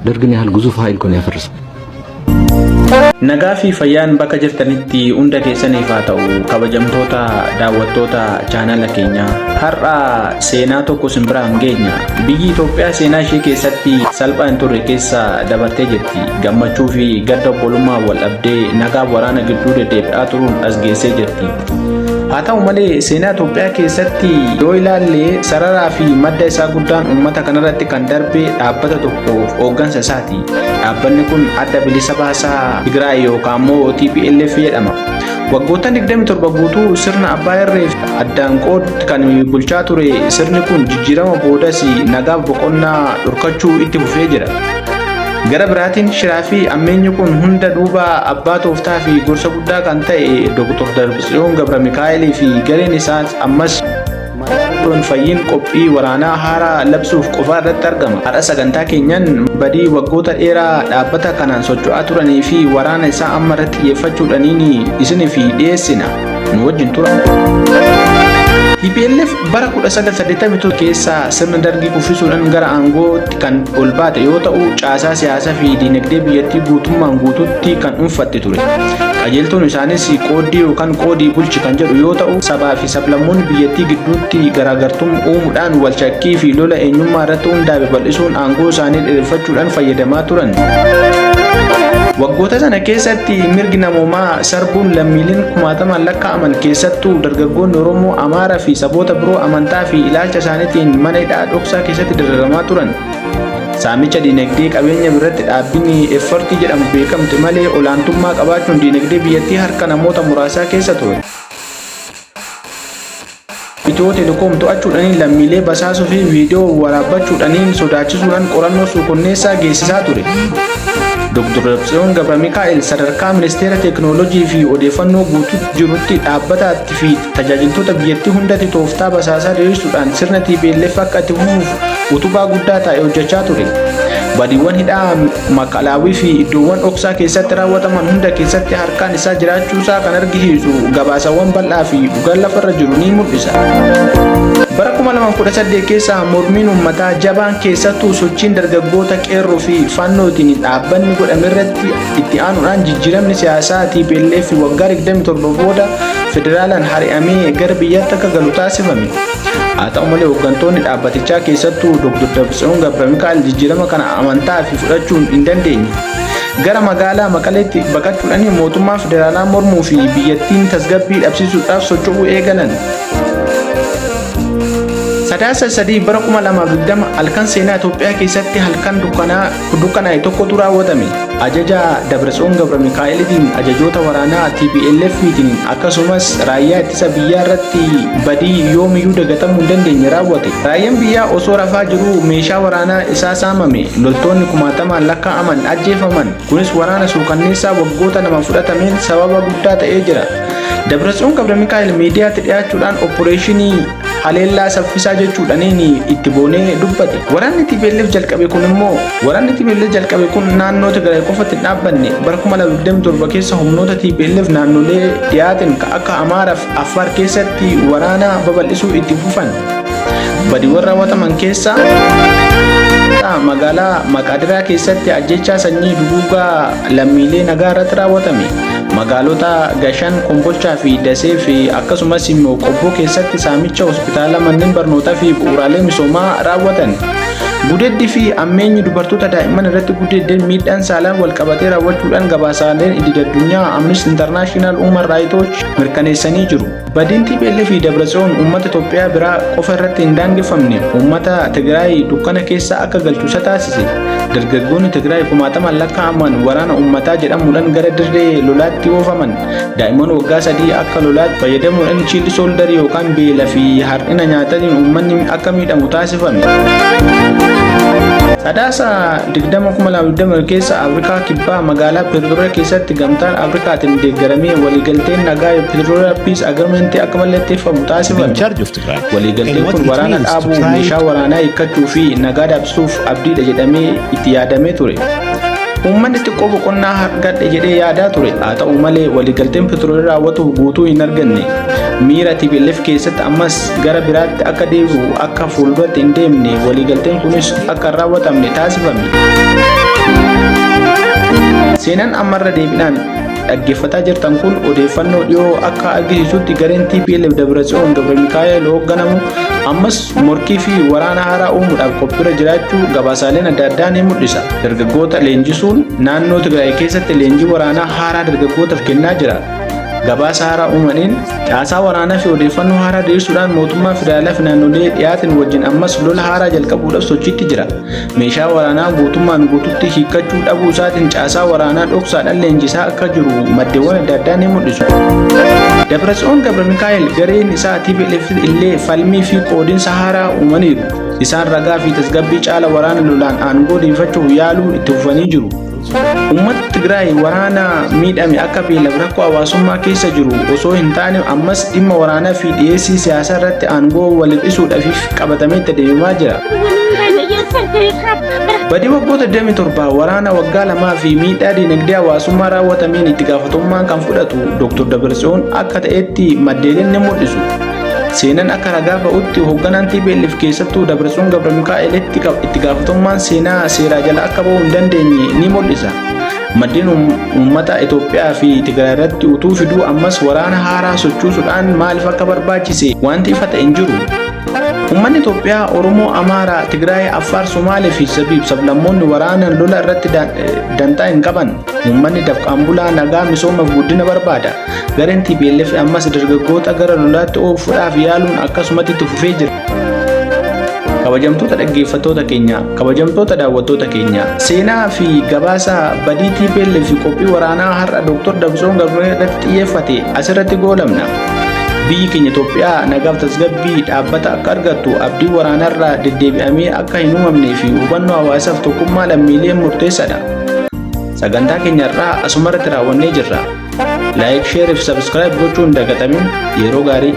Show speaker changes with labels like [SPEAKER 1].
[SPEAKER 1] ደርግን ያህል ግዙፍ ኃይል እኮ ነው ያፈረሰው።
[SPEAKER 2] Nagaa fi fayyaan bakka jirtanitti hunda keessaniif haa ta'u, kabajamtoota daawwattoota chaanala keenyaa. Har'a seenaa tokko isin biraan geenya. Biyyi Itoophiyaa seenaa ishee keessatti salphaa hin turre keessa dabartee jirti. Gammachuu fi gadda, obbolummaa wal dhabdee, nagaa waraana gidduu deddeebi'aa turuun as geessee jirti. Haa ta'u malee, seenaa Itoophiyaa keessatti yoo ilaalle, sararaa fi madda isaa guddaan uummata kanarratti kan darbe dhaabbata tokkoof hooggansa isaati. Dhaabbanni kun Adda Bilisa Baasaa Tigraay yookaan immoo TPLF jedhama. Waggoota 27 guutuu sirna abbaa irree addaan qood kan bulchaa ture sirni kun jijjiirama boodas nagaaf boqonnaa dhorkachuu itti fufee jira. Gara biraatiin, shiraa fi ammeenyi kun hunda duuba abbaa tooftaa fi gorsa guddaa kan ta'e Dr. Darbitsiyoon Gabra Mikaa'elii fi gareen isaas ammas fayyiin qophii waraanaa haaraa labsuuf qofaa irratti argama. Har'a sagantaa keenyan badii waggoota dheeraa dhaabbata kanaan socho'aa turanii fi waraana isaa amma irratti xiyyeeffachuudhaaniin isiniif dhiyeessina. Nu wajjin tura. TPLF bara 1981 keessa sirna Dargii kuffisuudhaan gara aangootti kan ol baate yoo ta'u, caasaa siyaasaa fi diinagdee biyyattii guutummaan guututti kan dhuunfatte ture. Qajeeltoon isaanis qooddii yookaan qoodii bulchi kan jedhu yoo ta'u, sabaa fi sablammoonni biyyattii gidduutti garaagartummaa uumuudhaan wal shakkii fi lola eenyummaa irratti hundaa'e bal'isuun aangoo isaanii dheereffachuudhaan fayyadamaa turan. Waggoota sana keessatti mirgi namoomaa sarbuun lammiileen kumaatamaan lakkaa'aman, keessattuu dargaggoonni Oromoo, Amaaraa fi saboota biroo amantaa fi ilaalcha isaaniitiin mana hidhaa dhoksaa keessatti dararamaa turan. Saamicha diinagdee qabeenya biratti dhaabbinni Effortii jedhamu beekamte malee olaantummaa qabaachuun diinagdee biyyattii harka namoota muraasaa keessa ture. Itiyoo Telekoom to'achuudhaan lammiilee basaasuu fi viidiyoo waraabbachuudhaan sodaachisuudhaan qorannoo suukanneessaa geessisaa ture. Dr. Dabtsiyoon Gabra Mikaa'el sadarkaa ministeera teekinooloojii fi odeeffannoo guutuu jirutti dhaabbataatti fi tajaajiltoota biyyattii hundatti tooftaa basaasaa diriirsuudhaan sirna TPLF akka itti fufuuf utubaa guddaa ta'e hojjechaa ture. Badiiwwan hidhaa Maakalaawii fi iddoowwan dhoksaa keessatti raawwataman hunda keessatti harkaan isaa jiraachuusaa kan argisiisu gabaasawwan bal'aa fi dhugaan lafarra jiru ni mul'isa. Bara 2018 keessa mormiin uummataa jabaan, keessattuu sochiin dargaggoota qeerroo fi faannootiin dhaabbanni godhame irratti itti aanuudhaan, jijjiiramni siyaasaa TPLF waggaa 27 booda federaalaan hari'amee gara biyyaatti akka galu taasifame. Haa ta'u malee, hooggantoonni dhaabbatichaa, keessattuu Dr. Dabtsiyoon Gabra jijjiirama kana amantaa fi fudhachuun hin dandeenye. Gara magaalaa Maqaleetti baqachuudhaan mootummaa federaalaa mormuu fi biyyattiin tasgabbii dhabsiisuudhaaf socho'uu eegalan. Sadaasa 3 bara 2020 halkan seenaa Itoophiyaa keessatti halkan dukkanaa'e tokkotu raawwatame. Ajaja Dabratsiyoon Gabra Mikaa'elitiin ajajoota waraanaa TPLFtiin akkasumas raayyaa ittisa biyyaa irratti badii yoomiyyuu dagatamuu hin dandeenye raawwate. Raayyaan biyyaa osoo rafaa jiruu meeshaa waraanaa isaa saamame. Loltoonni kumaatamaan lakkaa'aman ajjeefaman. Kunis waraana suukanneessaa waggoota 2 fudhatameen sababa guddaa ta'ee jira. Dabratsiyoon Gabra Mikaa'el miidiyaatti dhiyaachuudhaan opereeshinii haleellaa saffisaa jechuudhaan itti boonee dubbate. Waraanni TPLF jalqabe kun naannoo Tigraay qofatti hin dhaabbanne. Bara 2027 keessa humnoota TPLF naannolee dhiyaatin akka Amaaraa fi Affaar keessatti waraana babal'isuu itti fufan. Badiiwwan raawwataman keessaa magaalaa Maqaadiraa keessatti ajjechaa sanyii duguugaa lammiilee nagaa irratti raawwatame. Magaalota Gashan, Kombolchaa fi Dasee fi akkasumas immoo Qobboo keessatti saamicha hospitaala, manneen barnootaa fi bu'uuraalee misoomaa raawwatan. Gudeeddii fi ammeenyi dubartoota daa'imman irratti gudeedden miidhaan saalaan wal qabatee raawwachuudhaan gabaasaaleen idil addunyaa Amnesty International, Human Rights Watch mirkaneessanii jiru. Badiin TPLF fi Dabratsiyoon uummata Itoophiyaa biraa qofa irratti hin daangeffamne. Uummata Tigraay dukkana keessa akka galchu isa taasise. Dargaggoonni Tigraay kumaatamaan lakkaa'aman waraana uummataa jedhamuudhaan gara dirree lolaatti oofaman. Daa'imman waggaa 3 akka lolaatti fayyadamuudhaan child soldier yookaan beela fi har'ina nyaataniin uummanni akka miidhamu taasifame. Sadaasa 20,2020 keessa Afrikaa Kibbaa magaalaa Pretoria keessatti gamtaan Afrikaatiin deeggaramee waliigalteen nagaa Pretoria Peace Agreement akka mallatteeffamu taasifame. Waliigalteen kun waraana dhaabuu, meeshaa waraanaa hiikkachuu fi nagaa dhaabsisuuf abdiidha jedhamee itti yaadamee ture. Uummanni xiqqoo boqonnaa argadhe jedhee yaadaa ture. Haa ta'u malee, waliigalteen Pretoria raawwatuuf guutuu hin arganne. Miira TPLF keessatti ammas gara biraatti akka deebi'u, akka fuulduratti hin deemne, waliigalteen kunis akka hin raawwatamne taasifame. Seenaan ammarra deebiidhaan dhaggeeffataa jirtan kun odeeffannoo dhiyoo akka argisiisutti gareen TPLF Dabratsiyoon Gabramikaa'el hoogganamu ammas morkii fi waraana haaraa uumuudhaaf qophiirra jiraachuu gabaasaaleen adda addaa ni mul'isa. Dargaggoota leenjisuun naannoo Tigraay keessatti leenjii waraanaa haaraa dargaggootaaf kennaa jira. Gabaasa haaraa uumaniin caasaa waraanaa fi odeeffannoo haaraa diriirsuudhaan mootummaa federaalaa fi naannolee dhiyaatin wajjin ammas lola haaraa jalqabuudhaaf sochiitti jira. Meeshaa waraanaa guutummaan guututti hiikkachuu dhabuu isaatiin caasaa waraanaa dhoksaadhaan leenjisaa akka jiru maddeewwan adda addaa ni mul'isu. Dabratsiyoon Gabramikaa'el gareen isaa TPLF illee falmii fi qoodinsa haaraa uumaniiru. Isaan ragaa fi tasgabbii caala waraana lolaan aangoo deebifachuuf yaaluu itti fufanii jiru. Uummata Tigraay waraana miidhame akka beelaaf rakkoo hawaasummaa keessa jiru osoo hin taane ammas dhimma waraanaa fi dhiyeessii siyaasaa irratti aangoo wal hir'isuudhaaf qabatamee itti deemaa jira. Badii waggoota 27 waraana waggaa lamaa fi miidhaa dinagdee hawaasummaa raawwatameen itti gaafatamummaan kan fudhatu Dr. Dabratsiyoon akka ta'etti maddeeleen ni mul'isu. Seenaan akka ragaa ba'utti hoogganaan TPLF keessattuu Dabratsiyoon Gabramikaa'elitti itti gaafatamummaan seenaa seeraa jala akka ba'uu hin dandeenye ni mul'isa. Maddeen uummata Itoophiyaa fi Tigraay irratti utuu fiduu ammas waraana haaraa sochoosuudhaan maaliif akka barbaachise wanti ifa ta'e hin jiru. Uummanni Itoophiyaa Oromoo, Amaaraa, Tigraay, Affaar, Somaalee fi sabiif sablammoonni waraana lola irratti dantaa hin qaban. Uummanni dafqaan bulaa nagaa misoomaaf guddina barbaada. Gareen TPLF ammas dargaggoota gara lolaatti oofuudhaaf yaaluun akkasumatti itti fufee jira. Kabajamtoota dhaggeeffattoota keenya, kabajamtoota daawwattoota keenya, seenaa fi gabaasa badii TPLF fi qophii waraanaa har'a Dr. Dabratsiyoon Gabramikaa'el irratti xiyyeeffate asirratti goolabna. Biyyi keenya Itoophiyaa nagaaf tasgabbii dhaabbata akka argattu abdii waraanarraa deddeebi'amee akka hin uumamnee fi hubannoo hawaasaaf tokkummaa lammiilee murteessaadha. Sagantaa keenya irraa asumarratti raawwannee jirra. Like, share fi subscribe gochuun dagatamin yeroo gaarii.